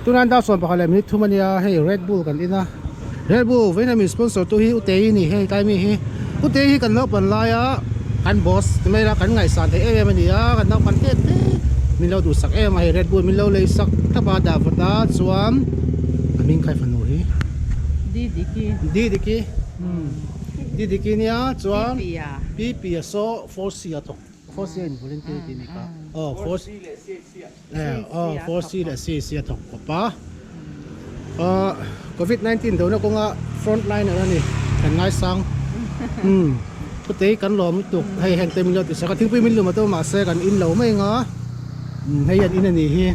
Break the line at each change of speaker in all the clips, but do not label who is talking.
Tunah dar 11 leh minute thum a nia hei Red Bull kan en a Red Bull vawiin min sponsor tu hi U Tei a ni hei tlai mi hi U Tei hi kan naupan laia kan boss ti mai ila kan ngaihsan theih em em a ni a kan naupan tet te min lo duhsak em a hei Red Bull min lo lei sak thlap a dah vawt a chuan a hming khai fanu hi
Didiki
Didiki Didiki nia chuan Pipi a saw 4C a thawk 4C a in volunteer tih a ni kha aw 4C Aw 4C leh CC a thawk kawp a aw covid 19 dona kawnga front liner a ni kan ngaisang umm khutei kan lawm lutuk hei heng te min lo ti sak a thingpui min lum a to mahse kan in lo mai ang a hei an in a nih hi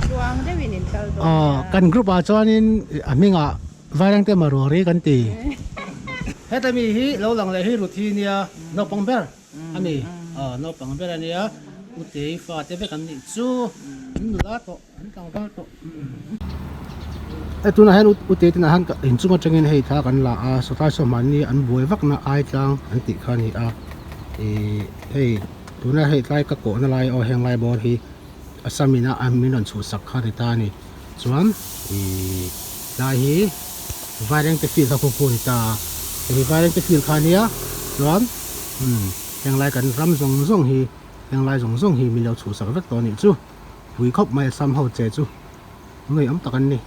Tluang deuhin in kal dawn
nia kan group ah chuanin a hmingah Vairengte Maruari kan ti heta mi hi lo lang leh hi Ruthi nia naupang ber. A ni, aw naupang ber a nia, U Tei fate vek an nih chu, an nula tawh, an tlangval tawh. Hei tunah hian U Tei tinah hian inchung atangin hei thla kan la a, sawtlai saw mahni an buai vakna ai tlang an tih kha a ni a, ih hei tuna hei tlai ka kawhna lai aw heng lai bawr hi a sam ina a min rawn chhuhsak kha a ni ta a ni, chuan ih tlai hi Vairengte field kha khu khu a ni ta a, hei hi Vairengte field kha a nia chuan. Umm henglai kan ram zawng zawng hi henglai zawng zawng hi min lo chhuhsak vek tawh a nih chu pui khawp mai a sam ho che chu ngei awm tak an ni.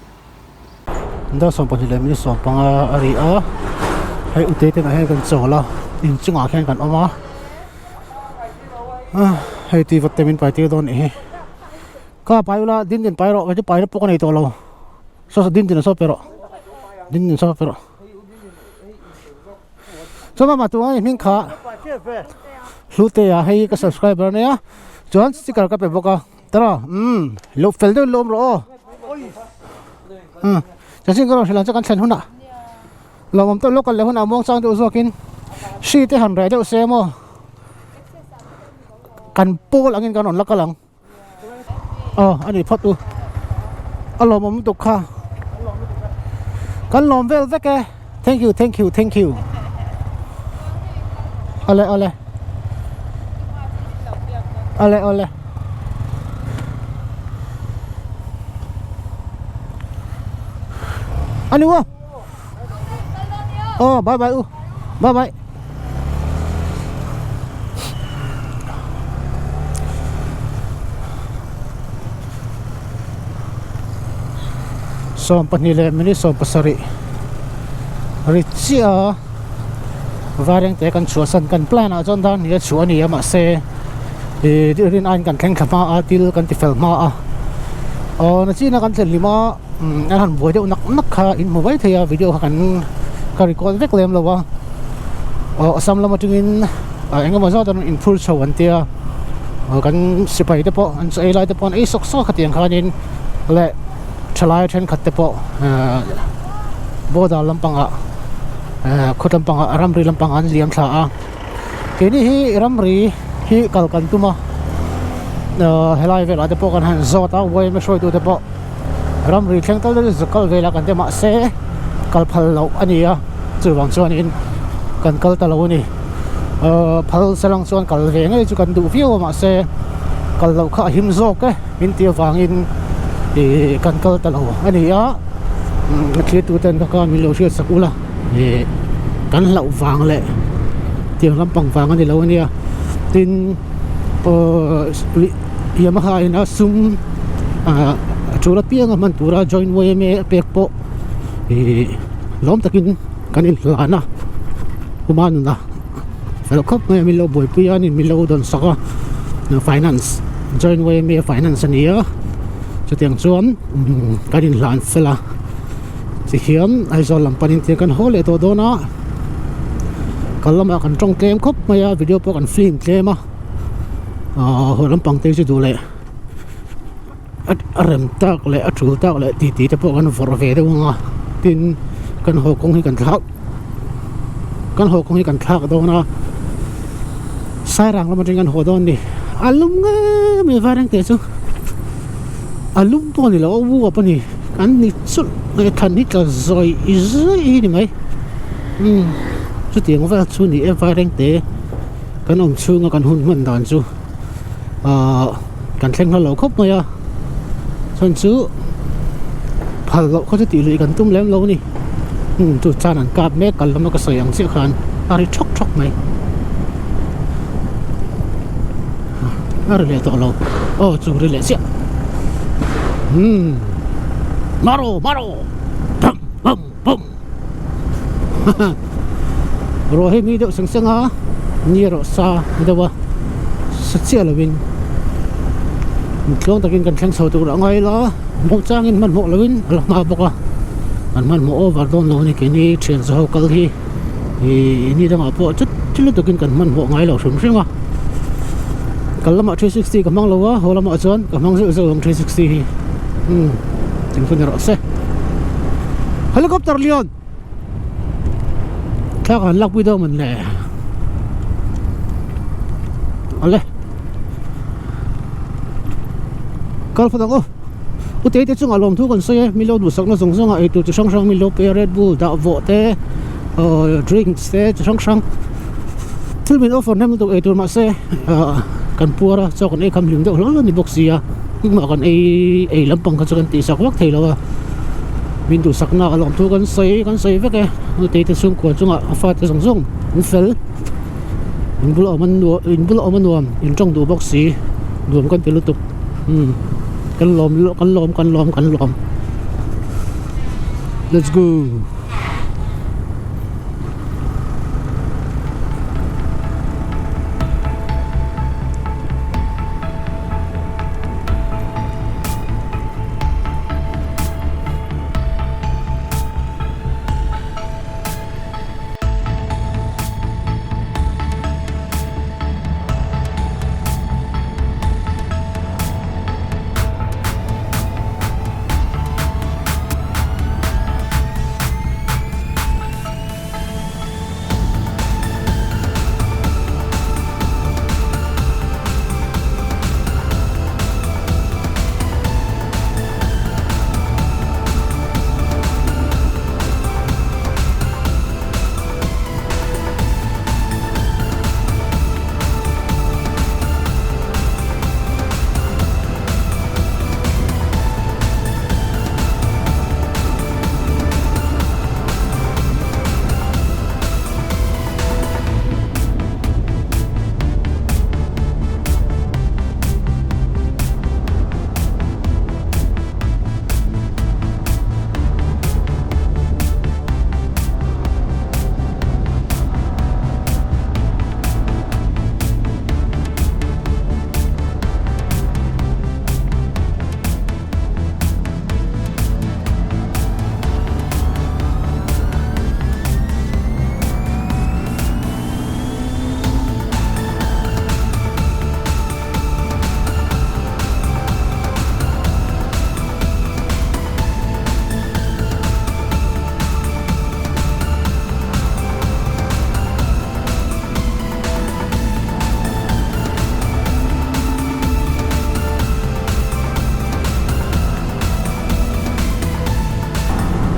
Dar 12 leh minute 15 a ri a hei ute te ah hian kan chawl a inchungah khian kan awm a hei tui vawt te min pai tir dawn nih hi ka pai ula din din pai rawh kei chu pai na pawh ka nei tawh lo saw saw din din a saw pe rawh din din saw pe rawh. Chuan mama tunga i hming kha Hlute a hei ka subscriber ania chuan sticker ka pe bawk a tara umm lo fel deuh lawm rawh aw umm chanchin ka rawn hrilh ang che kan thlen hunah lawmawm tawh local leh hunah muang chang deuh zawkin hri te han reh deuh se maw kan pawl angin kan rawn la kal ang. Aw a ni phawt u a lawmawm lutuk kha kan lawm vel vek e thank you thank you thank you awle awle awle awle ani u aw bye bye u bye bye. 12 leh minute 17 ri chiah a vairengte kan chhuahsan kan plan ah chuan dar hnih a chhuah a ni a mahse ih rin aiin kan thleng thla hma a thil kan ti fel hma a aw nachina kan thlen hlim a umm an han buai deuh nak nak kha in hmu mai thei a video kha kan ka record vek lem lo a aw Assam lam atangin ah eng emaw zat an in phur chho an tia aw kan sipai te pawh an chaw ei lai te pawh an ei sawk sawk a khatiang khanin leh thalai thenkhat te pawh ah border lampangah ah khaw lampangah ramri lampangah an liam thla a keini hi ramri hi kal kan tum a ah helai velah te pawh kan han zawt a yma hruaitu te pawh. Ramri thleng tal deuh zuk kal vel a kan ti mahse kal phal loh a ni a chuvang chuanin kan kal ta lo a ni ahh phal salang chuan kal ve ngei chu kan duh viau a mahse kal loh kha a him zawk e min tih avangin ih kan kal ta lo a ni a thlir tu ten kha min lo hriat sak ula ih kan hlauh vang leh tiang lampang vang a ni lo a nia tin ahh Yamaha in a sum ah a tul apiang a hman tura joint yma a pek pawh ih lawm takin kan inhlan a kuma nuna fel khawp mai a min lo buaipui a ni min lo dawn sak a finance joint yma finance a ni a chutiang chuan kan inhlan fel a tihian Aizawl lam panin tiang kan haw leh tawh dawn a kal lamah kan tawng tlem khawp mai a video pawh kan film tlem a. Aaa haw lampang te chu duh leh a rem tak leh a tul tak leh titi te pawh kan vawrh ve deuh ang a tin kan haw kawng hi kan thlak kan haw kawng hi kan thlak dawn a sairang lam atangin kan haw dawn a ni a lum ngei mai vaireng te chu a lum pawh a ni lo a uap a ni an ni chulh mai thlan hi tla zawih zawih hi ni mai umm chutiang vel chu ni e vaireng te. Kan awm chhunga kan hun hman dan chu ahh kan thleng hla lo khawp mai a chhan chu Phal loh kha chu tih luih kan tum lem lo a ni. Umm chu chan an kap mek kal lama ka sawi ang chiah khan a ri thawk thawk mai. A ri leh tawh lo. Aw chu ri leh chiah. Umm Maro Maro Bum bum bum Ruah hi mi deuh seng seng a ni erawh sa deuh a sa chiah lovin tluang takin kan thleng chho tur a ngai la hmuh changin hmanhmawh lovin a la hma bawk a an hmanhmawh over dawn lo a ni keini thian zaho kal hi ih ni dangah pawh chut chut lutukin kan hmanhmawh ngai lo hrim hrim a kal lamah 360 ka hmang lo a haw lamah chuan ka hmang zeuh zeuh ang 360 hi umm engpawh ni rawh se helicopter lian thla kan lakpui dawn mawn le awle kal phawt ang aw u te te chungah lawmthu kan sawi e milo duhsakna zawng zawng ah eitur chi hrang hrang milo pe a red bull dah vawh te ahh drinks te chi hrang hrang thil min offer hnem lutuk eitur mahse ahh kan puar a chaw kan ei kham hlim deuh hlawl a ni bawk si a engmah kan ei ei lampang kha chu kan tihsak vak thei lo a. Min duhsakna a lawmthu kan sawi kan sawi vek e nutei te chhungkua chungah a fate zawng zawng an fel in bula awm an nuam in bula awm a nuam in tawng duh bawk si nuam kan ti lutuk umm kan lawm kan lawm kan lawm kan lawm let's go.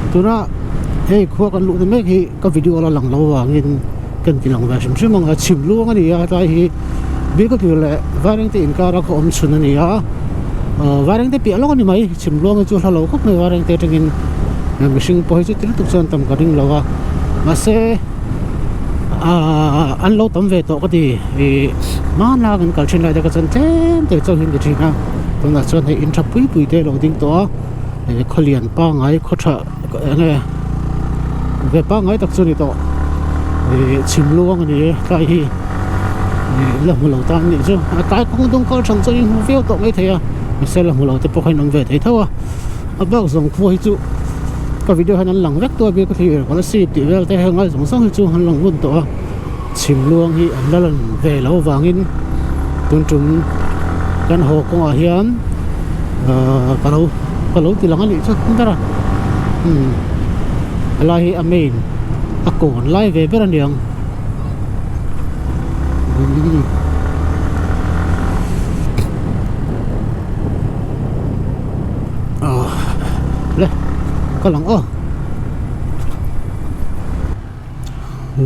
Tuna hei khua kan luhna mek hi ka video la lang lo avangin kan ti lang ve hrim hrim ang a chhim luang a ni a hetlai hi Bilkawtlir leh Vairengte inkara khaw awm chhun a ni a ahh Vairengte piah lawk a ni mai chhim luang hi chu hla lo khawp mai Vairengte atangin mihring pawh hi chu ti lutuk chuan tam ka ring lo a mahse ahh an lo tam ve tawh ka ti ih hmanlai kan kal thin lai te kha chuan tlem te chauh hi an ti thin a tunah chuan hei in tha pui pui te a lo ding tawh a ih khawlian pangngai khaw tha eng nge ve pangngai tak chu a ni tawh ih chhim luang a ni e tlai hi ih la hmu lo ta a nih chu a tlai kawng dawng kal than chuan in hmu viau tawh mai thei a mahse la hmu lo te pawh kha in awm ve thei tho a a bak zawng khua hi chu ka video hian an lang vek tawh a biak thlir kawlh a sip tih vel te heng lai zawng zawng hi chu an lang ngun tawh a chhim luang hi an la lan ve loh avangin tun tum kan haw kawngah hian ahh ka lo ka lo ti lang a nih chu ber a umm helai hi a main a kawn lai ve ber a niang umm. Ah le ka lang aw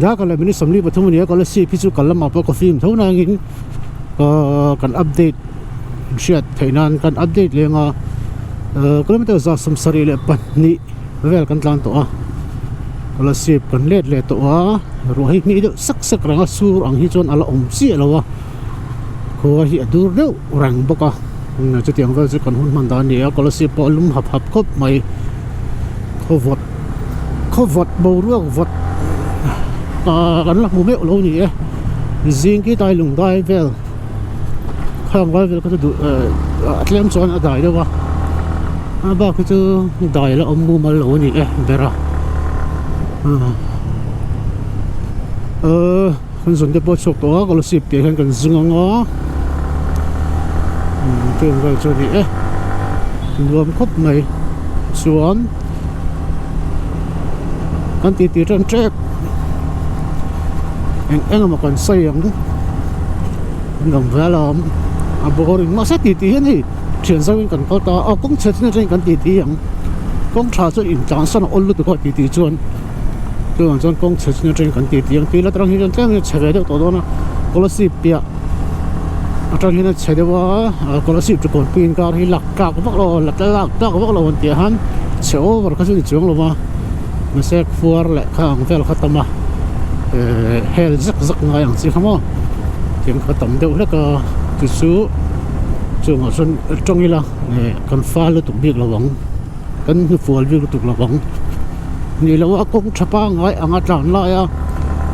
Darkar leh minute 43 a ni a scholarship hi chu kal lamah pawh ka film tho nangin ahh kan update hriat theih nan kan update leng a. Kilometer 172 vel kan tlan tawh a, Kolasib kan let leh tawh a, ruah hi hnih deuh sek sek reng a, sur ang hi chuan a la awm chiah lo a, khua hi a dur deuh reng bawk a, chutiang vel chu kan hun hman dan a ni a, Kolasib pawh a lum hap hap khawp mai, khaw vawt khaw vawt boruak vawt ah kan la hmu meuh lo a ni e, zing khi tai lung dai vel. Khang vai vel kha chu duh eh a tlem chuan a dai deuh a a bak hi chu dai la awm mumal lo a ni e ber a ahh kan zun te pawh a chhuak tawh a scholarship tih hian kan zung ang a chung vel chu a ni e nuam khawp mai chuan kan titi ṭan ṭep eng eng emaw kan sawi ang. Nuam ve alawm a boring mahse tih tih hian hei thian zauhin kan kal ta a aw kawng chhe chin atangin kan tih tih ang kawng tha chuan intlan san a awl lutuk a tih tih chuan chuvang chuan kawng chhe chin atangin kan tih tih ang tih la atang hian tlem in a chhe ve deuh tawh dawn a kolasib piah atang hian a chhe deuh a kolasib chu kawnpui inkar hi lak tlak vak lo la lak tlak vak lo an tih ah khan chhe over kha chu a ni chuang lo va mahse khuar leh kha ang vel kha tam a ehh hel zak zak ngai ang chi kha maw. Thing kha tam deuh hlek a chu chu chungah chuan tawng ila eh kan fal lutuk bik lo ang kan hnufual bik lutuk lo ang ni lo a kawng tha pangngai anga tlan lai a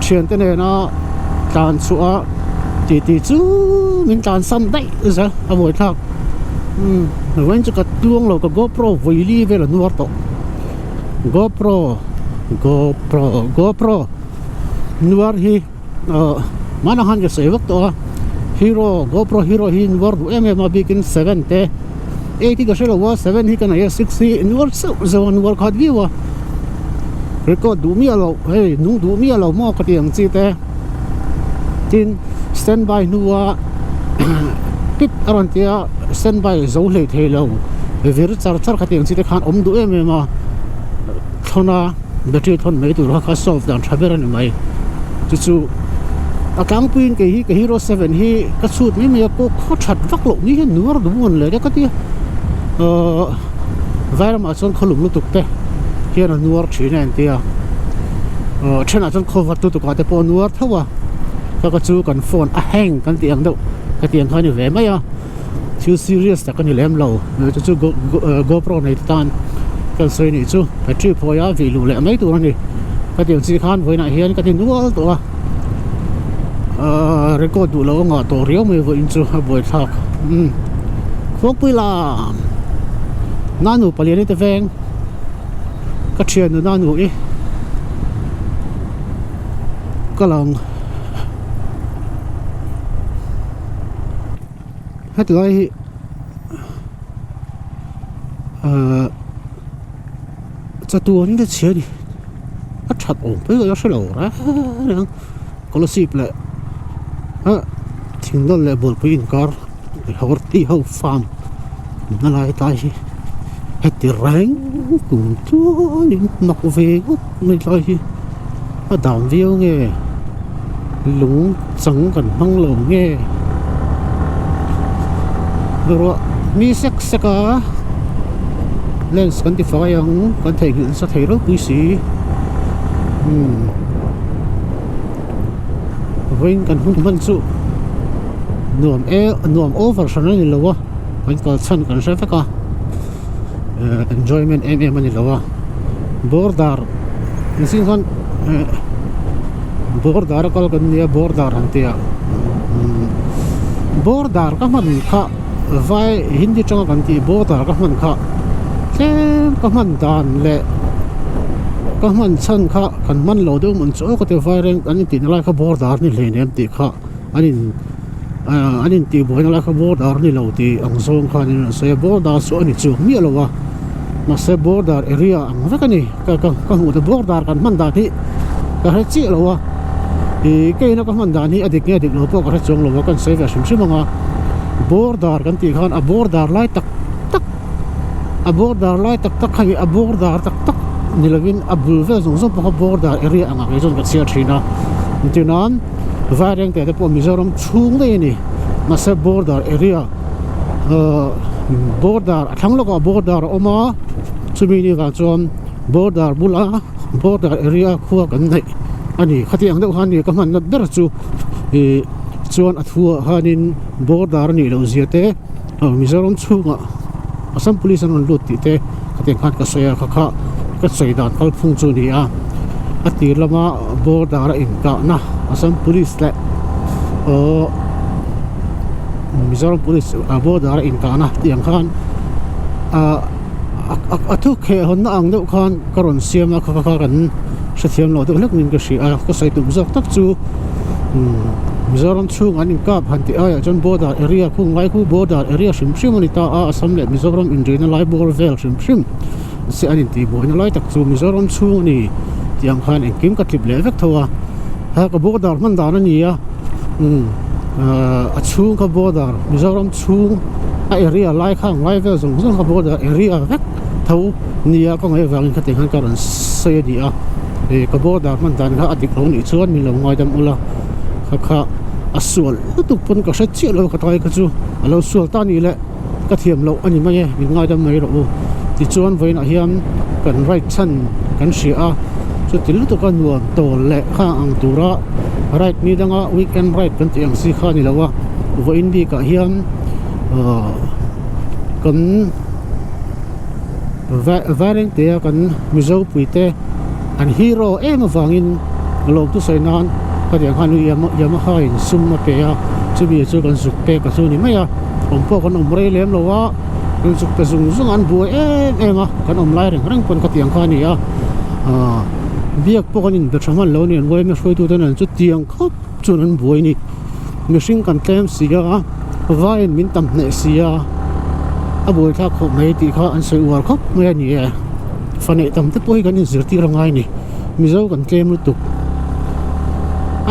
thiante nena tlan chhuah a tih tih chu min tlan san daih zel a buaithlak umm vawiin chu ka tluang lo ka gopro vawi li vel a nuar tawh gopro gopro gopro nuar hi. Ahh hmanah khan ka sawi vak tawh a hero gopro hero hi nuar duh em em a bikin seven te eight hi ka hre lo a seven hi ka nei a six hi nuar chauh zawng a nuar khat viau a record duh miah loh hei nung duh miah lo maw ka ti ang chi te tin standby hnua pip a rawn tia standby zo hlei thei lo vir char char ka ti ang chi te khan awm duh em em a thlawna. Battery thawn mai tur kha kha solve dan tha ber a ni mai chu chu a tlangpuiin kei hi ka hero seven hi ka chhut mai mai a pawh khaw that vak loh ni hian nuar duh mawn leh ka ti a ahh vairamah chuan khaw lum lutuk te hian a nuar thin a entir a ahh thenah chuan khaw vat lutuk ah te pawh a nuar tho a ka ka chu kan phone a hang kan tih ang deuh ka tih ang kha a ni ve mai a. Thil serious tak a ni lem lo chu chu gopro nei te tan kan sawi nih chu battery phawi a vih luh leh mai tur a ni ka tih ang chi khan vawiinah hian ka ti nual tawh a ahh record duh loh a ngah tawh riau mai vawiin chu a buaithlak umm khuangpui lam nanu palian i te veng ka thian nanu i ka lang. Heti lai hi ahh chatuan in a chhia a ni a that awm phei ka hre lo reng reng scholarship leh ah thingdawl leh bualpui inkar horti ho farm na lai tlai hi heti reng kum chuanin mak ve ngawt mai tlai hi a dam viau nge. Lung chang kan hmang lo nge ruah mi sek sek a lens kan ti fai ang kan theihnghilh nasa thei ropui si umm vawiin kan hun hman chu nuam e nuam over hran a ni lo a kan kal chhan kan hre vek a eh enjoyment em em a ni lo a border mihring chuan eh border a kal kan nia border an tia border ka hman kha vai hindi tanga kan tih border ka hman kha tlem ka hman dan leh ka hman chhan kha kan hman lo deuh man chu aw ka ti vai reng an intih na lai kha border a ni hleinem tih kha an in ah an intih buaina lai kha border a ni lo tih ang zawng khan in rawn sawi a border chu a ni chuang miah lo a mahse border area ang vek a ni ka ka ka hmuh te border kan hman dan hi ka hre chiah lo a ih ka ina ka hman dan hi a dik nge dik lo pawh ka hre chuang lo a ka insawi ve hrim hrim ang a border kan tih khan a border lai tak tak a border lai tak tak kha hi a border tak tak ni lovin a bul vel zawng zawng pawh kha border area ang ah kei chuan ka chhiar thin a engtirnan Vairengte te pawh Mizoram chhung daih a ni mahse border area ahh. Border a thlang lawkah border a awm a chumi ni vang chuan border bula border area khua kan neih a ni khatiang deuh khan ni ka hmanna ber chu ih chuan a thu ah khanin border a nih loh zia te aw Mizoram chhungah Assam police an rawn lut tih te khatiang khan ka sawi a kha kha ka sawi dan kalphung chu a ni a a tir lama border a inkahna Assam police leh aww Mizoram police a border a inkahna tih ang khan ah a thu kheh hawnna ang deuh khan ka rawn siam a kha kha kan hrethiam loh deuh hlek niin ka hria a ka sawi tum zawk tak chu umm Mizoram chhung an inkap han tih aiah chuan border area khung lai khu border area hrim hrim a ni ta a Assam leh Mizoram inrina lai bawr vel hrim hrim se an intihbuaina lai tak chu Mizoram chhung a ni tih ang khan engkim ka tlip leh vek tho a ha ka border hman dan a ni a umm ahh a chhung kha border Mizoram chhung a area lai kha ang lai vel zawng zawng kha border area vek tho nia ka ngaih avangin khatiang khan ka rawn sawi a ni a ih ka border hman dan kha a dik lo nih chuan min lo ngaidam ula kha kha a sual lutuk pawn ka hre chiah lo ka tai kha chu a lo sual ta nih leh ka thiam loh a ni mai e min ngaidam mai rawh u tichuan vawiinah hian kan ride chhan kan hria a chuti lutuk a nuam tawl leh kha ang tura ride ni danga weekend ride kan tih ang si kha a ni lo a vawiin bikah hian ahh kan Vairengtea kan Mizo puite an hero em avangin lawmtu sawi nan khatiang khan Yamaha in sum a pe a chumi chu kan zuk pek a chu ni mai a awm pawh kan awm rei lem lo a kan zuk pe zung zung a an buai em em a kan awm lai reng reng pawn khatiang kha a ni a aaa biak pawh kan inbe tha hman lo a ni an yma hruaitu te nen chutiang khawp chuan an buai a ni mihring kan tlem si a vaiin min tam hneh si a a buaithlak khawp mai tih kha an sawi uar khawp mai a ni e fa neih tam te pawh hi kan inzirtir a ngai a ni mizo kan tlem lutuk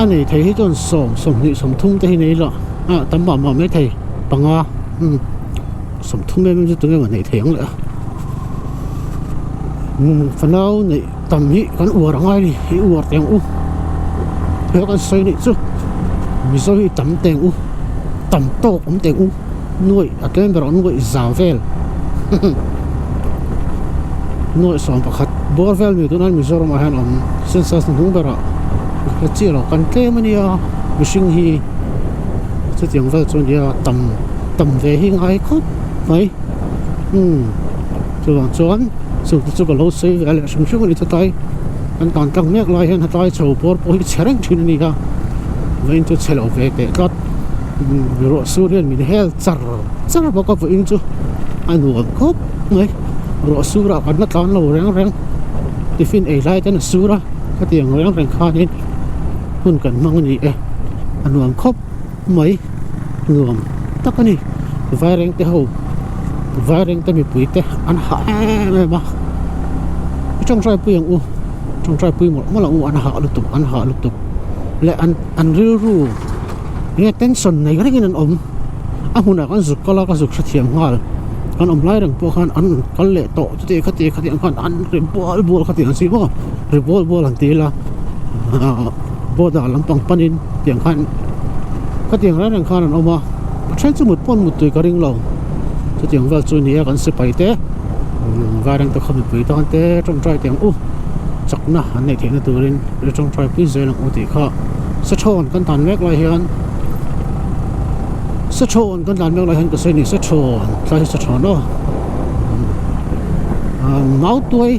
a nei thei hi chuan sawm sawmhnih sawmthum te hi nei ila ah tam mah mah mai thei panga umm sawmthum em em chu tunge maw neih thei ang le a umm fanau neih tam hi kan uar a ngai a ni i uar teh ang u he kan sawi nih chu mizo hi tam teh ang u tam tawk awm teh ang u nuaih a tlem ber ah nuaih za vel nuaih 11 bawr vel ni tunah Mizoram ah hian awm census hnung berah ka chiah lo kan tlem a nia mihring hi chutiang vel chu nia tam tam ve hi ngai khawp mai umm chuvang chuan chungte chu ka lo sawi ve leh hrim hrim a ni chutlai kan tan tlang mek lai hian hetlai chho bawr pawh hi chhe reng thin a ni a vawiin chu chhe lo ve teh tlat ruah sur hian min hel char char bawk a vawiin chu a nuam khawp mai ruah sur ah kan la tlan lo reng reng tiffin ei lai ten a sur a khatiang reng reng khanin hun kan hmang a ni e a nuam khawp mai nuam tak a ni vairengte ho vairengte mipui te an hah em em a i tawngtai pui ang u tawngtai pui mawlh mawlh ang u an hah lutuk an hah lutuk leh an an rilru nge tension nei rengin an awm a hmunah kan zuk kal a ka zuk hrethiam nghal kan awm lai reng pawh khan an rawn kal leh tawh chuti khati khati ang khan an ri bual bual khati ang si maw ri bual bual han ti ila ahh border lampang panin tiang khan khatiang reng reng khan an awm a a then chu mut pawn mut tui ka ring lo chutiang vel chu ni a kan sipai te vairengte khaw mipui tan te tawngtai teh ang u chakna an neih theihna turin i tawngtai pui zel ang u tih kha sachhawn kan tan mek lai hian sachhawn kan tan mek lai hian ka sawi a ni sachhawn tlai hi sachhawn aw ah mautuai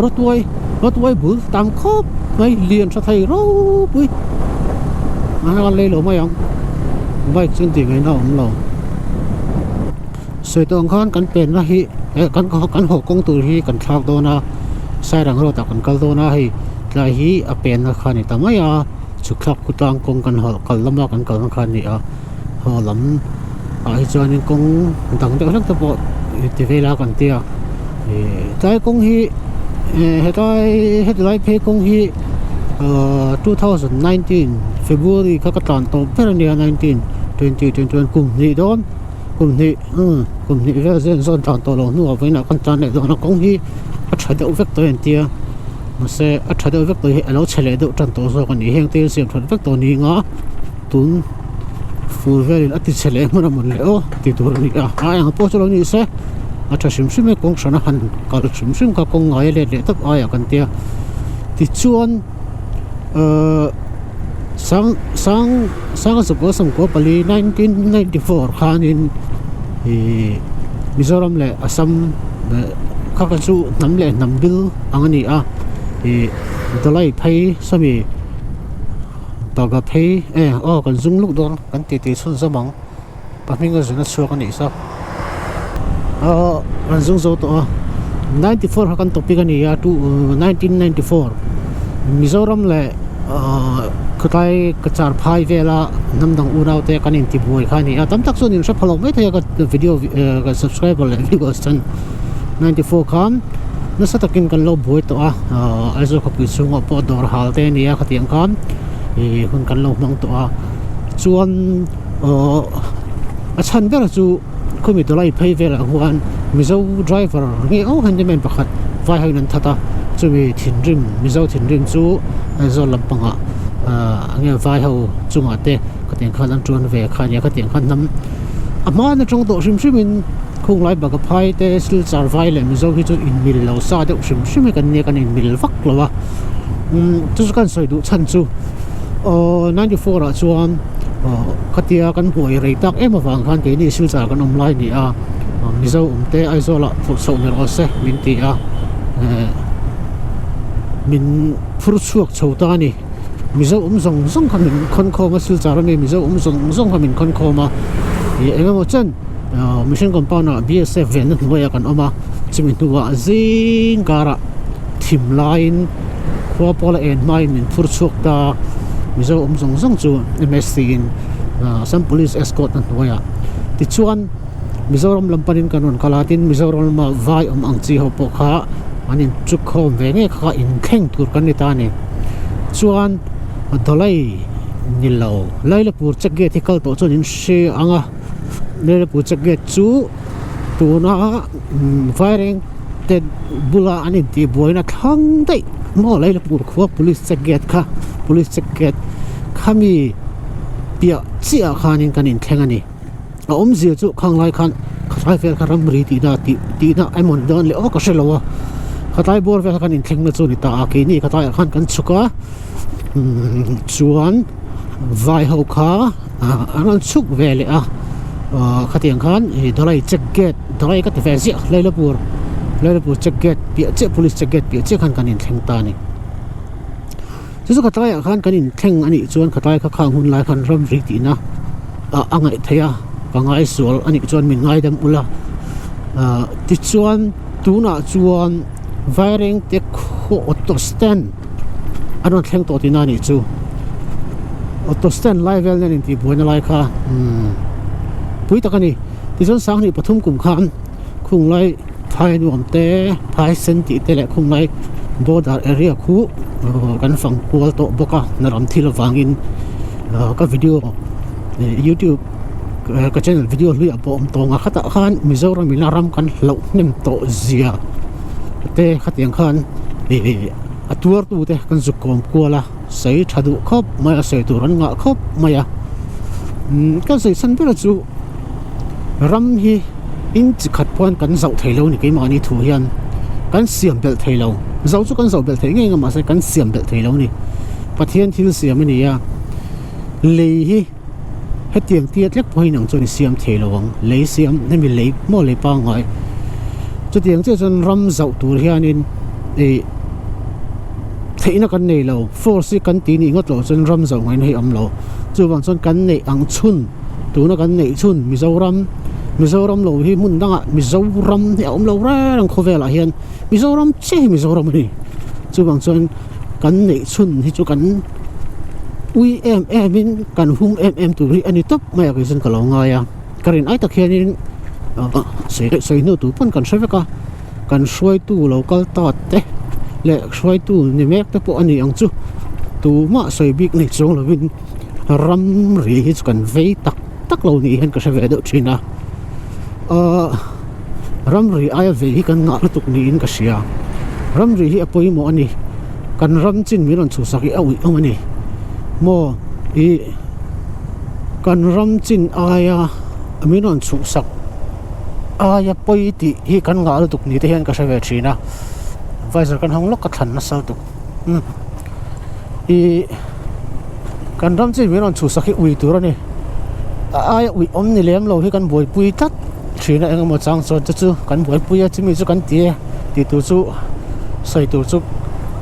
rawtuai rawtuai bul tam khawp mai lian tha thei ropui a kan lei lo mai ang bike chuan tih ngaihna a awm lo sawi tawh ang khan kan penna hi eh kan kan haw kawng tur hi kan thlak dawn a sairang road ah kan kal dawn a hei tlai hi a penna kha a ni ta mai a chhuk thlak khu tlang kawng kan haw kal lama kan kalna kha a ni a haw lam ah hi chuanin kawng dang deuh hlek te pawh ti vel a kan tia ih tlai kawng hi eh hetlai heti lai phei kawng hi ahh 2019 February kha ka tlan tawp ber a nia 19 20 21 kum hnih dawn kum hnih umm kum hnih vel zen zawn tlan tawh loh hnuah vawiinah kan tlan leh dawn a kawng hi a tha deuh vek tawh a intia mahse a tha deuh vek tawh hi a lo chhe leh deuh tan tawh zawk a ni heng te hi siam that vek tawh ni anga tun. Fur velin a ti chhe leh hmun a mawn leh aw ti tur a ni a, a eng pawh chu lo ni se a tha hrim hrim e kawng hran a han kal hrim hrim kha kawng ngai a let leh tak aiah kan tia tichuan ahh sang sang sanga zakua sawmkua pali 1994 khanin ihh Mizoram leh Assam kha kha chu hnam leh hnam bil ang a ni a ih dawlai phei sawmi. Baga phei e aw kan zum luk dawn kan ti tih chhun zawm ang pahming a zun a chhuak a nih saw aw kan zum zo tawh a 94 kha kan topic a ni a two 1994 Mizoram leh ahh khawtlai cachar phai vela hnam dang unau te kan inti buai kha a ni a tam tak chuan in hre pha lo maithei a ka video ka subscriber leh viewers chuan 94 khan nasa takin kan lo buai tawh a ahh Aizawl khawpui chhungah pawh dawr hal te a ni a khatiang khan ih hun kan lo hmang tawh a chuan awh a chhan ber chu khawmi dawlai phei velah huan Mizo driver nge aw handyman pakhat vai ho in an that a chumi thinrim Mizo thinrim chu Aizawl lampangah ahh enge vai ho chungah te khatiang khan an tuan ve kha a nia khatiang khan hnam a hma atang tawh hrim hrim in. Khunglai baka phai te Silchar vai leh Mizo hi chu inmil lo sa deuh hrim hrim hi kan nia kan inmil vak lo a umm chu chu kan sawi duh chhan chu aww 94 ah chuan aw khatia kan buai rei tak em avang khan keini Silchar kan awm lai a ni a Mizo awm te Aizawl ah phurh chhoh ni rawh se min ti a eh min phur chhuak chho ta a ni Mizo awm zawng zawng kha min khawn khawm a Silchar ami Mizo awm zawng zawng kha min khawn khawm a ih eng emaw chen. Mihring compound ah BSF venna hnuaiah kan awm a chumi hnuah zing karah thim laiin khua pawla en hmain min phur chhuak ta Mizo awm zawng zawng chu MSC in Assam Police escort na hnuaiah tichuan Mizoram lam panin kan rawn kal a tin Mizoram lama vai awm ang chi ho pawh kha an in chuk khawm ve ngei kha inthleng tur kan ni ta a ni chuan Dawlai ni lo Lailapur check gate hi kal tawh chuan in hre ang a. Lelapur check gate chu tuna vaireng te bula an intih buaina thlang daih maw Lelapur khua police check gate kha police check gate khami piah chiah ah khanin kan inthleng a ni a awmzia chu khang lai khan khatlai vel kha ramri tihna tih tihna emaw ni dawn leh aw ka hrelo a khatlai bawr vel kha kan inthleng na chu a ni ta a keini khatlai ah khan kan chhuk a chuan vai ho kha an rawn chhuk ve leh a ah khatiang khan ih dawlai check gate dawlai ka ti ve ziah Lailapur Lailapur check gate piah chiah police check gate piah chiah khan kan inthleng ta a ni chu chu khatlai ah khan kan inthleng a nih chuan khatlai kha khang hun lai khan ramri tihna ah a ngaih theih a ka ngaisual a nih chuan min ngaidam ula ah tichuan tunah chuan Vairengte khaw auto stand. An rawn thleng tawh tihna a nih chu auto stand lai vel nen intih buaina lai kha umm pui tak a ni tichuan sanghnih pathum kum khan khung lai phai nuam te phai sen tih te leh khung lai border area khu kan fang kual tawh bawk a naram thil avangin ka video youtube ka channel video hluiah pawh awm tawng a khatah khan Mizoram in a ram kan hlauh hnem tawh zia te khatiang khan ih a tuar tu te kan zuk kawm kual a sawi tha duh khawp mai a sawi tur an ngah khawp mai a umm kan sawi chhan ber chu ram hi in chi khat pawh kan zauh thei lo a ni keimahni thu hian kan siam belh thei lo zauh chu kan zauh belh thei ngei ang a mahse kan siam belh thei lo a ni Pathian thil siam a ni a lei hi. Hetiang tia tlek pawhin ang chuan i siam thei lo ang, lei siam hemi lei maw lei pangngai chutiang chiah chuan ram zauh tur hianin ih theihna kan nei lo force hi kan tih nih ngawt loh chuan ram zauh ngaihna hi a awm lo chuvang chuan kan neih ang chhun tuna kan neih chhun Mizoram Mizoram lo hi hmun dangah Mizoram hi a awm lo reng ang khawvelah hian Mizoram chiah hi Mizoram a ni chuvang chuan kan neih chhun hi chu kan. Ui em em in kan hum em em tur hi a ni tawp mai a kei chuan ka lo ngai a ka rin ai tak hianin ah sawi sawi hnu tur pawn kan hre vek a kan hruaitu lo kal ta te leh hruaitu ni mek te pawh a ni ang chu tumah sawi bik nei chuang lovin ram ri hi chu kan vei tak tak lo ni hian ka hre ve deuh thin a ah ramri aia vei hi kan ngah lutuk niin ka hria ramri hi a pawimawh a ni kan ram chin min rawn chhuhsak hi a uih awm a ni maw ih Kan ram chin aia min rawn chhuhsak aia pawi tih hi kan ngah lutuk ni te hian ka hre ve thin a visor kan hawng lawk ka thlan nasa lutuk umm ih kan ram chin min rawn chhuhsak hi ui tur a ni a aia ui awm ni lem lo hi kan buaipui tlat thin a eng emaw chang chuan chu chu kan buaipui a chumi chu kan ti e tih tur chu sawi tur chu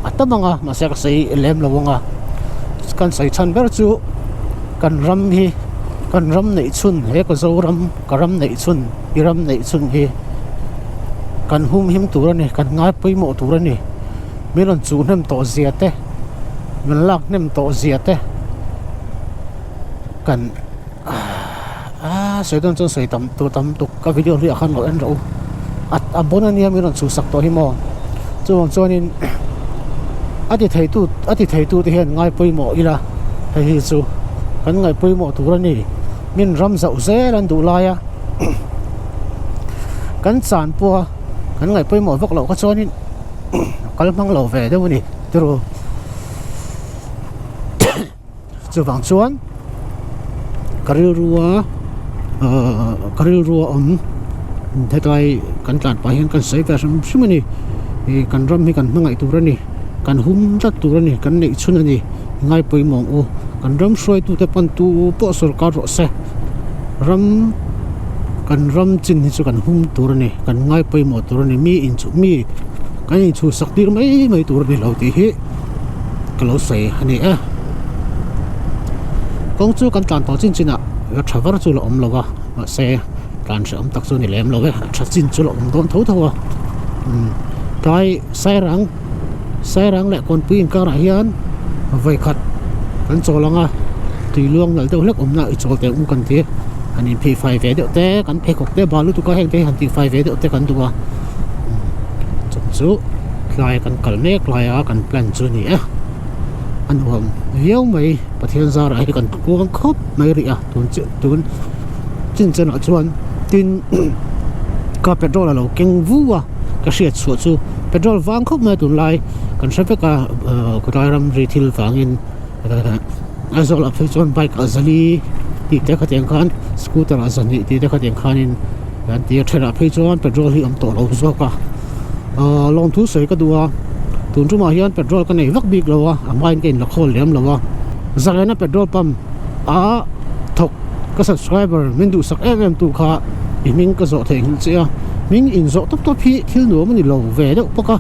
a tam ang a mahse ka sawi lem lo ang a kan sawi chhan ber chu. Kan ram hi kan ram neih chhun he ka Zoram ka ram neih chhun i ram neih chhun hi kan hum him tur a ni kan ngai pawimawh tur a ni min rawn chuh hnem tawh zia te min lak hnem tawh zia te kan aaa sawi dawn chuan sawi tam tur tam tuk ka video hluiah khan lo en rawh u a a bon ania min rawn chhuhsak tawh hi maw chuvang chuanin a ti thei tu a ti thei tu te hian ngai pawimawh ila hei hi chu kan ngaih pawimawh tur a ni min ram zauh zel an duh lai a kan chan pawha kan ngaih pawimawh vak loh kha chuanin kal hmang lo ve deuh a ni tiraw. Chuvang chuan ka rilrua ahh ka rilrua awm hetlai kan tlan pah hian kan sawi ve hrim hrim a ni ih kan ram hi kan hmangaih tur a ni kan hum tlat tur a ni kan neih chhun a ni ngai pawimawh ang u kan ram hruaitute pawn tu pawh sawrkar rawh se ram kan ram chin hi chu kan hum tur a ni kan ngai pawimawh tur a ni mi inchuh mi kan inchhuhsak tir mai mai tur a ni lo tih hi. Ka lo sawi a ni e. Kawng chu kan tlan tawh chin chin ah la tha var chu la awm lo a mahse tlan hrehawm tak chu a ni lem lo e a tha chin chu la awm dawn tho tho a umm tlai sairang sairang leh kawnpui inkarah hian vawikhat kan chawl ang a tui luang nalh deuh hlek awmna i chawl teh ang u kan ti han inphei fai ve deuh te kan pheikhawk te bal lutuk a heng te hi han tih fai ve deuh te kan duh a umm chung chu. Tlai kan kal mek lai a kan plan chu a ni e a nuam viau mai Pathian zarah hi kan kuang khawp mai rih a tun chiah tun chin chenah chuan tin ka petrol a lo keng vu a ka hriat chhuah chu petrol vang khawp mai a tunlai kan hre vek a ahh khawtlai ramri thil vangin Aizawl ah phei chuan bike ah zali tih te khatiang khan scooter ah zahnih tih te khatiang khanin an ti a thenah phei chuan petrol hi a awm tawh lo zawk a ahh lawmthu sawi ka duh a tun tumah hian petrol ka nei vak bik lo a a hmain ka in la khawl lem lo a zalena petrol pump a thawk ka subscriber min duhsak em em tu kha i hming ka zawh theihnghilh che a hming in zawh tawp tawp hi thil nuam a ni lo ve deuh bawk a.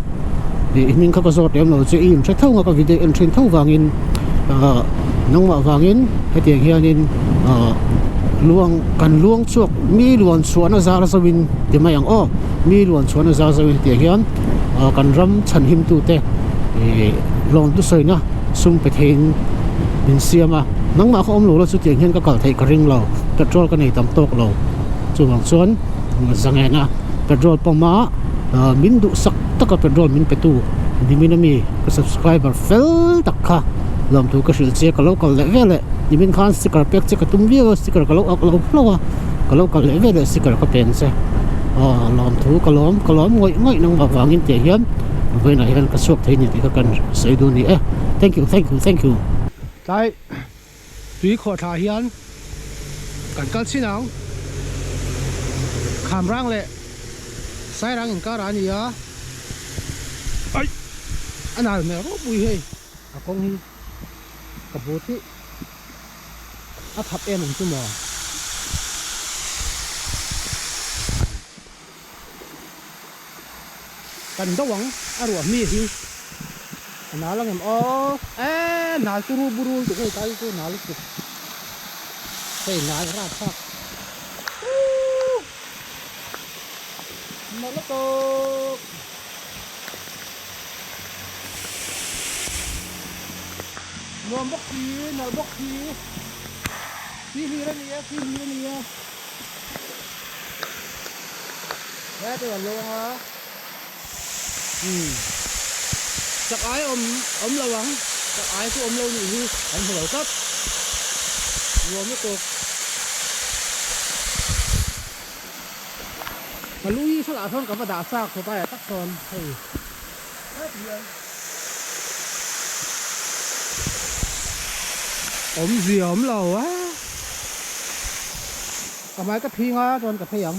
Ih hming kha ka zawt lem lo che i inhre tho ang a ka video en thin tho vangin ah nangmah vangin hetiang hianin ah luang kan luang chhuak mi luan chhuahna zar zo in ti mai ang aw mi luan chhuahna zar zo in hetiang hian ah kan ram chhanhim tute ih lawm thusawi na sum pe theiin min siam a nangmah kha awm lo la chutiang hian ka kal theih ka ring lo petrol ka nei tam tawk lo chuvang chuan zangena petrol pump a ah min duhsak taka petrol min pe tu nimin ami ka subscriber fel tak kha lawmthu ka hrilh che ka lo kal leh vel eh nimin khan sticker pek che ka tum viau a sticker ka lo ak lo hlauh a ka lo kal leh vel eh sticker ka peng che aw lawmthu ka lawm ka lawm ngawih ngawih nangmah vangin tih hian vawiinah hian ka chhuak thei a ni tih kha kan sawi duh a ni e thank you thank you thank you. Tlai tui khawhthla hian kan kal chhin ang Khamrang leh Sairang inkar a ni a aih a nal hmel ropui hei a kawng hi ka but hi a thap em ang chu maw. Kan do ang a ruah mi hi a nal ang em aw eee nal turu buru lutuk hei tlai chu nal lutuk hei nal rap thlak uuh nalh lutuk nuam bawk si nalh bawk si khi hlir a ni e khi hlir a ni e. He te kan lo ang a umm chak ai awm awm lo ang chak ai chu awm lo nih hi kan hmu lo tlat nuam lutuk ka lu hi salah sawn ka va dah chak khawp a tak sawn hei heti hian awmzia awm lo a. Ka hmai ka phing a chuan ka phei ang.